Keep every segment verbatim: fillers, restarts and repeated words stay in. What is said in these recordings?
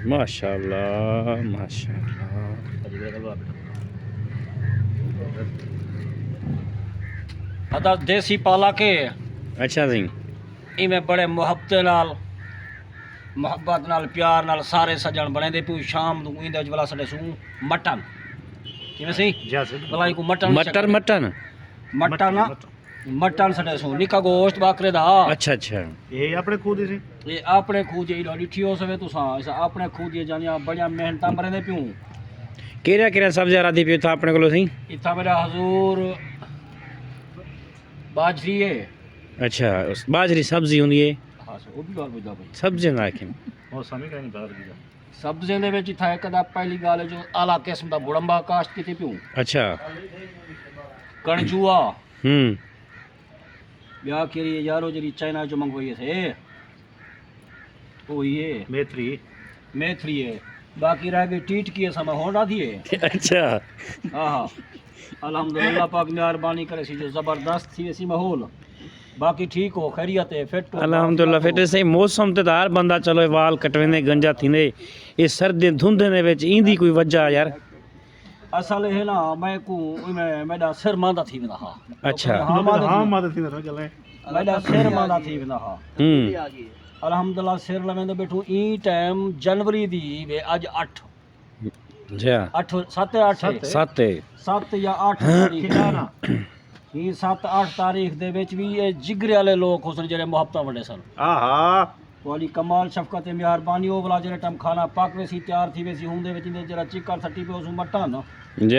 ماشاءاللہ، ماشاءاللہ۔ ادا دیسی پالک ہے۔ اچھا جی۔ ایویں بڑے محبت نال، محبت نال، پیار نال سارے سجݨ بݨیندے پیوں۔ شام نوں ایندے وچ ولا سݙے سوں مٹن۔ کیویں سی؟ جی سر۔ بھلا ایکوں مٹن مٹن، شکل۔ مٹن۔ مٹن نا، مٹن۔ مٹن سݙے سوں، نکا گوشت ٻکرے دا۔ اچھا، اچھا۔ اے اپݨے کھوہ دی سی؟ اے اپݨے کھوہ دی، ایݙا ݙٹھی ہو سوے تساں، اساں اپݨے کھوہ دی جانیاں بڑیاں محنتاں مریندے پیوں۔ کیڑھا کیڑھا سبزی رادھی پیو تھا اپݨے کولوں سی؟ اتھاں میݙا حضور باجری ہے۔ اچھا، اس باجری سبزی ہوندی ہے؟ ہاں سر، او بھی ڳالھ ٻجھدا بھائی۔ سبزی نہ آکھن۔ موسم ہی کہیں باہر دی۔ سبزیاں دے وچ اتھاں ہک ادا پہلی ڳالھ ہے جو اعلیٰ قسم دا بڑمبا کاشت کیتی پیوں۔ اچھا۔ کݨجوا۔ ہوں۔ ٻیا کیڑھی ہے یارو جیڑھی چائنا چوں منگوائی ہے؟ او ہی ہے۔ میتھری۔ میتھری ہے۔ باقی رہ ڳئی ٹیٹکی، اساں میں ہونڈا دی ہے۔ اچھا۔ ہاں ہاں۔ الحمدللہ پاک مہربانی کرے سی جو زبردست تھی ویسی ماحول۔ باقی ٹھیک ہو، خیریت ہے، فٹ ہو؟ الحمدللہ فٹ ہے۔ صحیح موسم تے تاں ہر بندہ چلو وال کٹویندے، گنجا تھیندے۔ اے سردیں دھندیں دے وچ ایندی کوئی وجہ یار؟ اصل ہے نا، میں کو، میں، میݙا سر ماندا تھی ویندا ہا۔ اچھا۔ ہاں، ماندا ہاں، تھی۔ ماندا تھی ویندا ہا، چلے۔ میݙا سر ماندا تھی ویندا ہا۔ ہوں۔ الحمدللہ سر لویندے ٻیٹھوں۔ ایں ٹائم جنوری دی وے، اڄ اٹھ۔ جی۔ اٹھ، ست ہے، اٹھ ہے۔ ست ہے۔ ست یا اٹھ تاریخ۔ کتنا نا؟ ایں ست اٹھ تاریخ دے وچ وی اے جگرے والے لوک ہوسن جیڑھے محبتاں ونڈیسن۔ آہا۔ تہاݙی کمال شفقت تے مہربانی، او ولا جیڑھے ٹائم کھانا پک ویسی، تیار تھی ویسی، ہوندے وچ ایندے جیڑھا چکر سٹی پئے ہوسوں مٹن نا۔ جی۔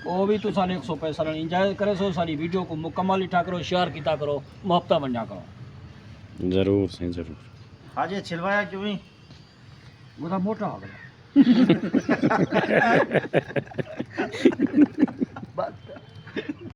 او وی تساں ݙیکھسو پئے، ساݙے نال انجوائے کریسو، ساݙی ویڈیو کوں مکمل ݙٹھا کرو، شیئر کیتا کرو، محبتاں ونڈیا کرو۔ ضرور سئیں، ضرور۔ حاجی چھلوایا کیویں؟ او تاں موٹا ہو ڳیا۔ بس۔